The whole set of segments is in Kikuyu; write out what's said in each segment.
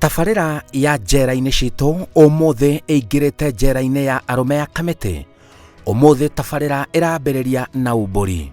Tabarĩra ya njera-inĩ citũ ũmũthĩ ĩingĩrĩte njera-inĩ ya arũme ya Kamĩtĩ. Ũmũthĩ tabarĩra ĩrambĩrĩria na umbũri.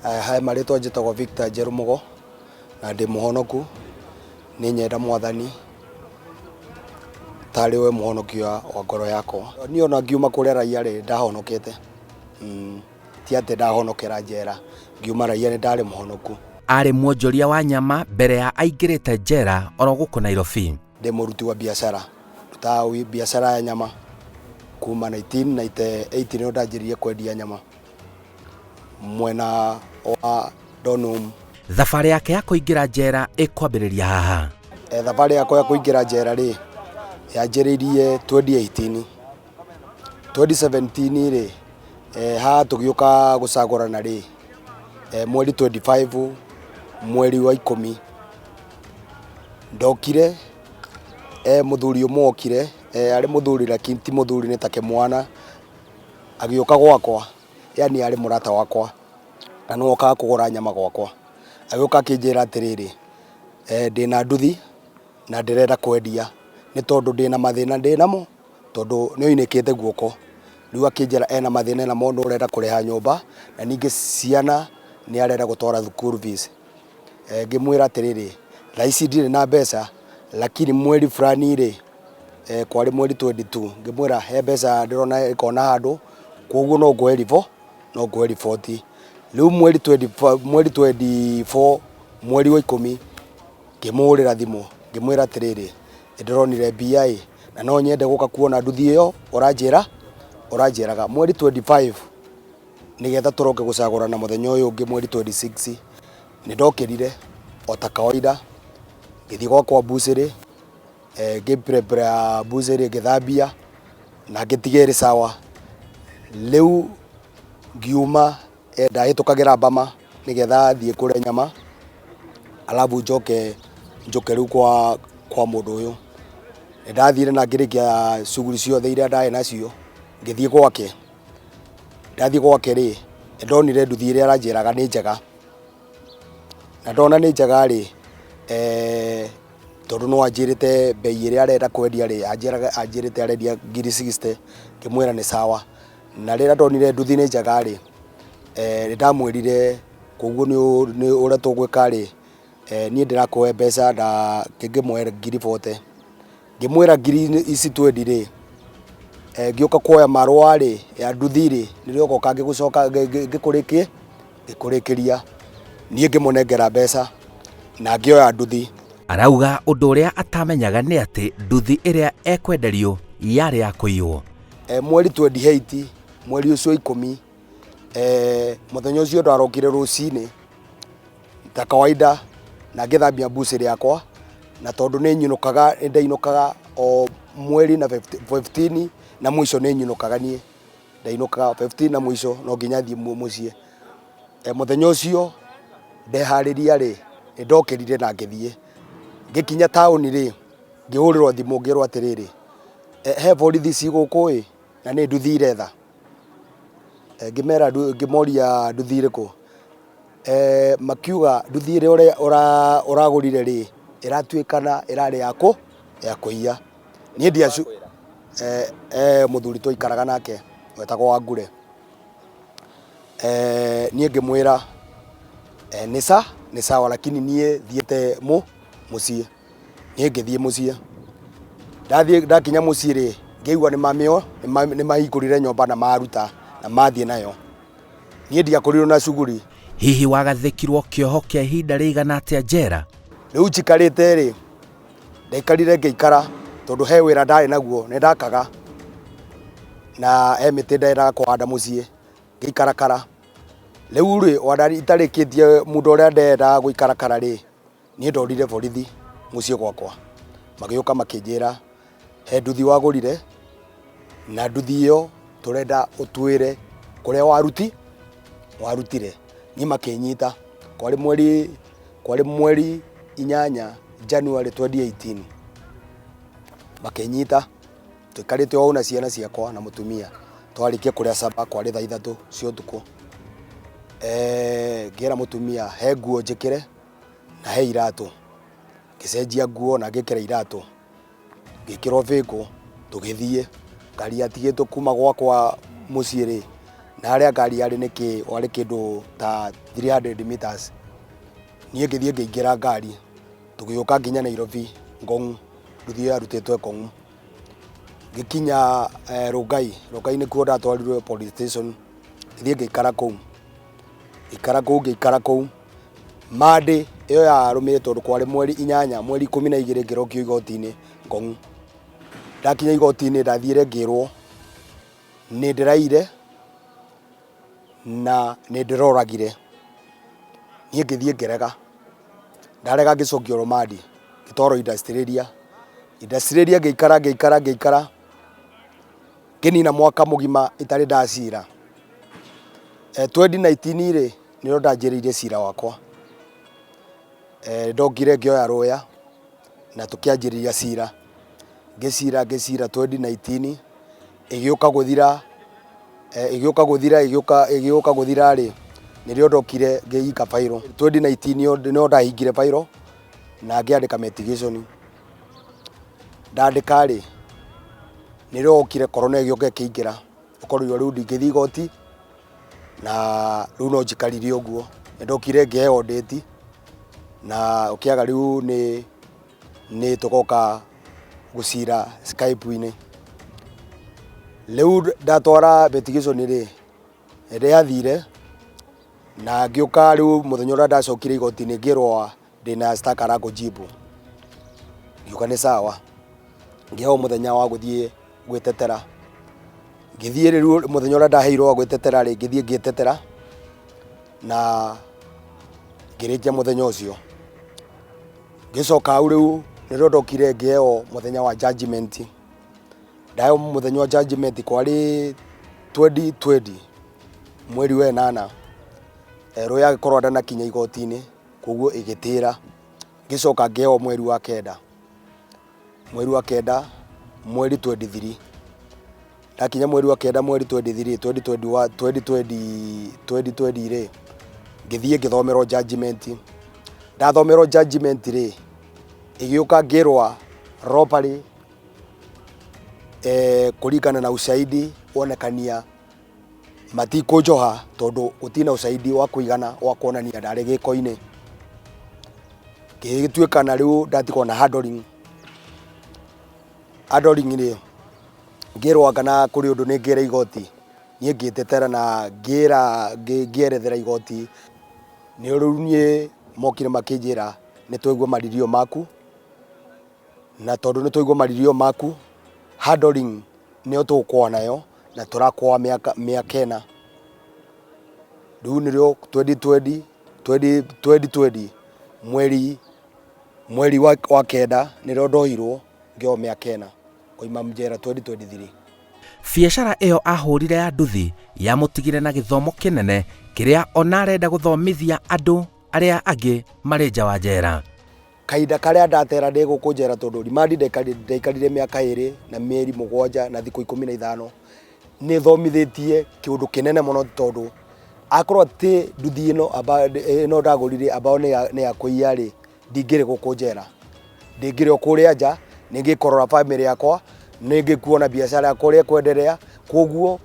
He marĩtwa njĩtagwo Victor Njerũ Mũgo na ndĩ mũhonoku, nĩ nyenda mwathani tarĩ we mũhonokia wa ngoro yakwa. Niĩ ona ngiuma kũrĩa raia rĩ ndahonokete, ti atĩ ndahonokera njera, ngiuma raia nĩ ndarĩ mũhonoku. Arĩ mwonjoria wa nyama mbere ya aingĩrĩte njera oro gũkũ Nairobi. Ndĩ mũruti wa biacara, ndutaga biacara ya nyama kuma 1998 nĩrĩo ndanjĩrĩirie kwendia nyama mwena wa Donholm. Thabarĩ yake ya kũingĩra njera ĩkwambĩrĩria haha. Thabarĩ yakwa ya kũingĩra njera rĩ, yanjĩrĩirie 2018. 2017 rĩ, haha tũgĩũka gũcagũrana rĩ, mweri 25 mweri wa ikũmi, ndokire, mũthuri ũmwe okire, arĩ mũthuri lakini ti mũthuri nĩ ta kĩmwana, agĩũka gwakwa, yani arĩ mũrata wakwa, na nĩwe okaga kũgũra nyama gwakwa. Agĩũka akĩnjĩra atĩrĩrĩ, ndĩna nduthi na ndĩrenda kwendia nĩ tondũ ndĩna mathĩna ndĩnamo, tondũ nĩ oinĩkĩte guoko. Rĩu akĩnjĩra ena mathĩna enamo nĩ ũrenda kũrĩha nyũmba, na ningĩ ciana nĩ arenda gũtwara thukuru fees. Ngĩmwĩra atĩrĩrĩ, thaa ici ndirĩ na mbeca, lakini mweri fulani rĩ, kwarĩ mweri 22, ngĩmwĩra he mbeca ndĩrona ĩkona handũ, koguo no ngũhe no ngũhe riboti. Rĩu mweri mweri 24 mweri wa ikũmi, ngĩmũhũrĩra thimũ, ngĩmwĩra atĩrĩrĩ, nĩ ndĩronire mbia ĩ, na no nyende gũka kuona nduthi ĩyo ũranjĩra, ũranjĩraga. Mweri 25 nĩgetha tũroke gũcagũrana mũthenya ũyũ ũngĩ mweri 26, nĩ ndokĩrire o ta kawaida, ngĩthiĩ gwakwa mbucĩrĩ, ngĩ prepare mbucĩrĩ ngĩthambia na ngĩtiga ĩrĩ sawa. Rĩu ngiuma ndahĩtũkagĩra Bama nĩgetha thiĩ ngũre nyama, alafu njoke njũke rĩu kwa mũndũ ũyũ. Nĩ ndathire na ngĩrĩkia shughuli ciothe iria ndarĩ nacio, ngĩthiĩ gwake. Ndathiĩ gwake rĩ, nĩ ndonire nduthi ĩrĩa aranjĩraga nĩ njega, na ndona nĩ njega rĩ, tondũ no anjĩrĩte mbei ĩrĩa arenda kwendia rĩ, anjĩrĩte arendia ngiri 60, ngĩmwĩra nĩ sawa. Na rĩrĩa ndonire nduthi nĩ njega rĩ, nĩ ndamwĩrire koguo nĩ ũrĩa tũgwĩka rĩ, niĩ ndĩrakũhe mbeca na ngĩmũhe ngiri 40. Ngĩmwĩra ngiri ici twendi rĩ, ngĩũka kuoya marũa rĩ, ya nduthi rĩ, nĩrĩo ngoka ngĩgũcoka ngĩkũrĩkĩria. Niĩ ngĩmũnengera mbeca na ngĩoya nduthi. Arauga ũndũ ũrĩa atamenyaga nĩ atĩ nduthi ĩrĩa ekwenderio yarĩ ya kũiywo. Mweri 28 mweri ũcio ikũmi, mũthenya ũcio ndarokire rũcinĩ ta kawaida na ngĩthambia mbucĩrĩ yakwa, na tondũ nĩ nyinũkaga, nĩ ndainũkaga o mweri na 15 na mũico nĩ nyinũkaga niĩ, ndainũkaga 15 na mũico no nginya thiĩ mũciĩ. Mũthenya ũcio ndeharĩria rĩ, nĩ ndokĩrire na ngĩthiĩ, ngĩkinya taũni rĩ, ngĩhũrĩrwo thimũ ngĩrwo atĩrĩrĩ, he borithi ci gũkũ ĩ, na nĩ nduthi iretha. Ngĩmera ngĩmoria nduthi ĩrĩkũ, makiuga nduthi ĩrĩa ũragũrire rĩ, ĩratuĩkana ĩrarĩ ya kũiya. Niĩ ndiacu, mũthuri twaikaraga nake wetagwo Wangure. Niĩ ngĩmwĩra nĩ sawa lakini niĩ thiĩte mũciĩ. Niĩ ngĩthiĩ mũciĩ, ndathiĩ ndakinya mũciĩ rĩ, ngĩigua nĩ mahingũrire nyũmba na maruta na mathiĩ nayo. Niĩ ndiakorirwo na shughuli. Hihi wagathĩkirwo kĩoho kĩa ihinda rĩigana atĩa njera? Rĩu njikarĩte rĩ, ndaikarire ngĩikara tondũ he wĩra ndarĩ naguo, nĩ ndakaga na he mĩtĩ ndendaga kũhanda mũciĩ, ngĩikarakara. Rĩu rĩ, ona itarĩkĩtie mũndũ ũrĩa ndendaga gũikarakara rĩ, niĩ ndorire borithi mũciĩ gwakwa, magĩũka makĩnjĩra he nduthi wagũrire, na nduthi ĩyo tũrenda ũtwĩre kũrĩa warutire. Niĩ makĩnyita, kwarĩ mweri 8 January 2018, makĩnyita tũikarĩte o ũũ na ciana ciakwa na mũtumia, twarĩkia kũrĩa caba kwarĩ thaa 3 cia ũtukũ. Ngĩra mũtumia he nguo njĩkĩre na he iratũ, ngĩcenjia nguo na ngĩkĩra iratũ. Ngĩkĩrwo bĩngũ, tũgĩthiĩ. Ngari yatigĩtwo kuma gwakwa mũciĩ rĩ, na harĩa ngari yarĩ nĩ kĩ, warĩ kĩndũ ta 300 meters. Niĩ ngĩthiĩ ngĩingĩra ngari, tũgĩũka nginya Nairobi, Ngong, nduthi ĩyo yarutĩtwo Ngong. Ngĩkinya Rongai, Rongai nĩkuo ndatwarirwo police station, ngĩthiĩ ngĩikara kũu. Ngĩikara kũu, ngĩikara kũu. Monday ĩyo yarũmĩrĩire tondũ kwarĩ mweri inyanya, mweri ikũmi na igĩrĩ ngĩrokio igoti-inĩ Ngong. Ndakinya igoti-inĩ ndathire ngĩrwo nĩ ndĩraiyire na nĩ ndĩroragire. Niĩ ngĩthiĩ ngĩrega, ndarega ngĩcokio rũmandi ngĩtwarwo industrial area. Industrial area ngĩikara ngĩikara ngĩikara ngĩnina mwaka mũgima itarĩ ndacira. 2019 rĩ, nĩrĩo ndanjĩrĩirie cira wakwa. Ndokire ngĩoya rũya na tũkĩanjĩrĩria cira, ngĩcira ngĩcira 2019 ĩgĩũka gũthira, ĩgĩũka gũthira ĩgĩũka ĩgĩũka gũthira rĩ, nĩrĩo ndokire ngĩhinga bairo. 2019 nĩrĩo ndahingire bairo na ngĩandĩka mitigation. Ndandĩka rĩ, nĩrĩo okire korona ĩgĩũka ĩkĩingĩra, ũkorwo rĩu ndingĩthiĩ igoti na rĩu no njikarire ũguo. Nĩ ndokire ngĩheo date na ũkĩaga rĩu nĩ tũgoka gũcira Skype-inĩ. Rĩu ndatwara mitigation rĩ, nĩ yathire na ngĩũka rĩu mũthenya ũrĩa ndacokire igoti-inĩ ngĩrwo ndĩna shtaka la kujibu. Ngiuga nĩ sawa, ngĩheo mũthenya wa gũthiĩ gwĩtetera. Ngĩthiĩ rĩu mũthenya ũrĩa ndaheirwo wa gwĩtetera rĩ, ngĩthiĩ ngĩtetera na ngĩrĩkia mũthenya ũcio. Ngĩcoka hau rĩu nĩrĩo ndokire ngĩheo mũthenya wa judgement. Ndaheo mũthenya wa judgement kwarĩ 2020 mweri wa ĩnana, Roy agĩkorwo ndanakinya igoti-inĩ, koguo ĩgĩtĩra. Ngĩcoka ngĩheo mweri wa kenda, mweri wa kenda mweri 23. Ndakinya mweri wa kenda mweri 23 2021 2020 2020 rĩ, ngĩthiĩ ngĩthomerwo judgement. Ndathomerwo judgement rĩ, ĩgĩũka ngĩrwo robbery kũringana na ushahidi wonekania matikũnjoha tondũ gũtirĩ na ushahidi wa kũigana wa kuonania ndarĩ gĩko-inĩ. Ngĩgĩtuĩka na rĩu ndatigwo na handling. Handling rĩ, ngĩrwo kana kũrĩ ũndũ nĩ ngĩra igoti, niĩ ngĩtetera na ngĩra ngĩerethera igoti, nĩ rĩu niĩ mokire makĩnjĩra nĩ twaigua maririo maku, na tondũ nĩ twaigua maririo maku, handling nĩyo tũgũkũoha nayo na tũrakuoha mĩaka mĩaka ĩna. Rĩu nĩrĩo 2020 2020 mweri mweri wa kenda nĩrĩo ndohirwo ngĩohwo mĩaka ĩna koima njera 2023. Biacara ĩyo ahũrire ya nduthi yamũtigire na gĩthomo kĩnene kĩrĩa ona arenda gũthomithia andũ arĩa angĩ marĩ nja wa njera. Kahinda karĩa ndatera ndĩ gũkũ njera tondũ remand ndaikarire mĩaka ĩrĩ na mĩeri mũgwanja na thikũ 15, nĩ thomithĩtie kĩũndũ kĩnene mũno tondũ akorwo ti nduthi ĩno ĩno ndagũrire ambao nĩ ya kũiya rĩ, ndingĩrĩ gũkũ njera, ndingĩrĩ o kũrĩa nja, nĩ ngĩkũrora bamĩrĩ yakwa, nĩ ngĩkuona biacara yakwa ũrĩa ĩkwenderea, koguo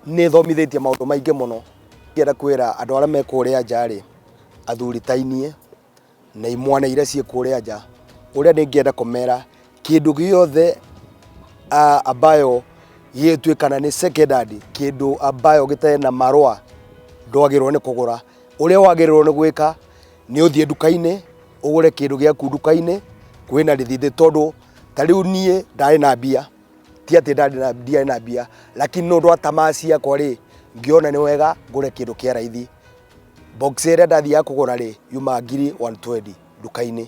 nĩ thomithĩtie maũndũ maingĩ mũno. Ingĩenda kwĩra andũ arĩa me kũrĩa nja rĩ, athuri ta inyuĩ na imwana iria ciĩ kũrĩa nja, ũrĩa ingĩenda kũmera, kĩndũ gĩothe ambayo gĩgĩtuĩkana nĩ second hand, kĩndũ ambayo gĩtarĩ na marũa ndwagĩrĩirwo nĩ kũgũra. Ũrĩa wagĩrĩirwo nĩ gwĩka nĩ ũthiĩ nduka-inĩ ũgũre kĩndũ gĩaku nduka-inĩ kwĩna rĩthiti, tondũ ta rĩu niĩ ndarĩ na mbia, ti atĩ ndiarĩ na mbia, lakini nĩ ũndũ wa tamaa ciakwa rĩ, ngĩona nĩ wega ngũre kĩndũ kĩa raithi. Box ĩrĩa ndathiaga kũgũra rĩ, yuma ngiri 120 nduka-inĩ.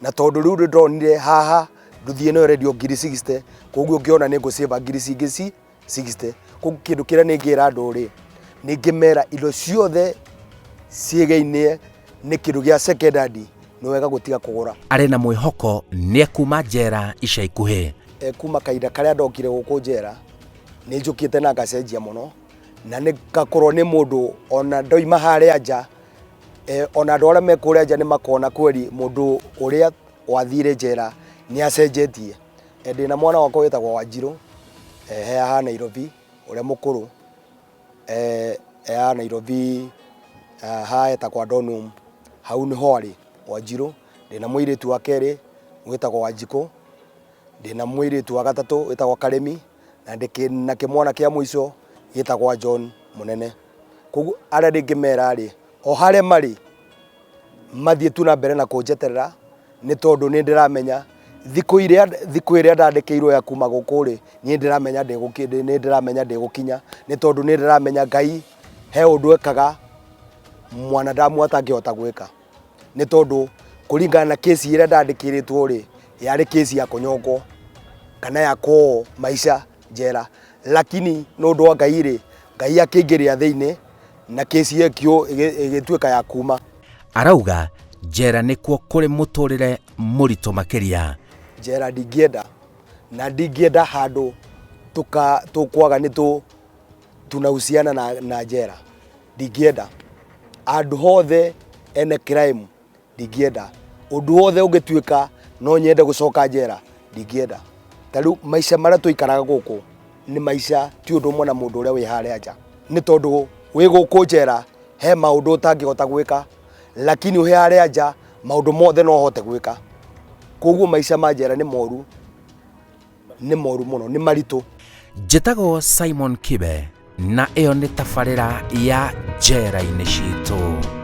Na tondũ rĩu nĩ ndonire haha nduthi ĩno ĩrendio ngiri 60, koguo ngĩona nĩ ngũ save ngiri cingĩ ci 60. Koguo kĩndũ kĩrĩa nĩngĩra andũ rĩ, nĩngĩmera indo ciothe ciĩgainie nĩ kĩndũ gĩa second hand, nĩ wega gũtiga kũgũra. Arĩ na mwĩhoko nĩekuma njera ica ikuhĩ. Kuma kahinda karĩa ndokire gũkũ njera, nĩ njũkĩte na ngacenjia mũno, na nĩ ngakorwo nĩ mũndũ ona ndoima harĩa nja, ona andũ arĩa me kũrĩa nja nĩ makona kweli mũndũ ũrĩa wathire njera nĩ acenjetie. Ndĩna mwana wakwa wĩtagwo Wanjirũ, he haha Nairobi, ũrĩa mũkũrũ, e haha Nairobi, haha hetagwo Donholm, hau nĩho arĩ Wanjirũ. Ndĩna mũirĩtu wa kerĩ wĩtagwo Wanjikũ, ndĩna mũirĩtu wa gatatũ wĩtagwo Karĩmi, na ndĩ na kĩmwana kĩa mũico gĩtagwo John Mũnene. Koguo arĩa ndĩngĩmera rĩ, o harĩa marĩ, mathiĩ tu na mbere na kũnjeterera, nĩ tondũ nĩ ndĩramenya thikũ iria thikũ ĩrĩa ndandĩkĩirwo ya kuma gũkũ rĩ, niĩ ndĩramenya nĩ ndĩramenya ndĩgũkinya, nĩ tondũ nĩ ndĩramenya Ngai he ũndũ ekaga mwanadamu atangĩhota gwĩka. Nĩ tondũ kũringana na kĩci ĩrĩa ndandĩkĩrĩtwo rĩ, yarĩ kĩci ya kũnyongwo kana ya kuohwo maica njera. Lakini nĩ ũndũ wa Ngai rĩ, Ngai akĩingĩrĩra thĩinĩ na kĩci ĩyo ĩgĩtuĩka ya kuma. Arauga njera nĩkuo kũrĩ mũtũrĩre mũritũ makĩria. Njera ndingĩenda, na ndingĩenda handũ tũkwaga nĩ tunahusiana na njera, ndingĩenda. Handũ hothe ene crime ndingĩenda. Ũndũ wothe ũngĩtuĩka no nyende gũcoka njera, ndingĩenda. Ta rĩu maica marĩa tũikaraga gũkũ nĩ maica ti ũndũ ũmwe na mũndũ ũrĩa wĩ harĩa nja, nĩ tondũ wĩ gũkũ njera he maũndũ ũtangĩhota gwĩka, lakini wĩ harĩa nja maũndũ mothe no ũhote gwĩka. Koguo maica ma njera nĩ moru, nĩ moru mũno, nĩ maritũ. Njĩtagwo Simon Kibe na ĩyo nĩ tabarĩra ya Njera-inĩ Citũ.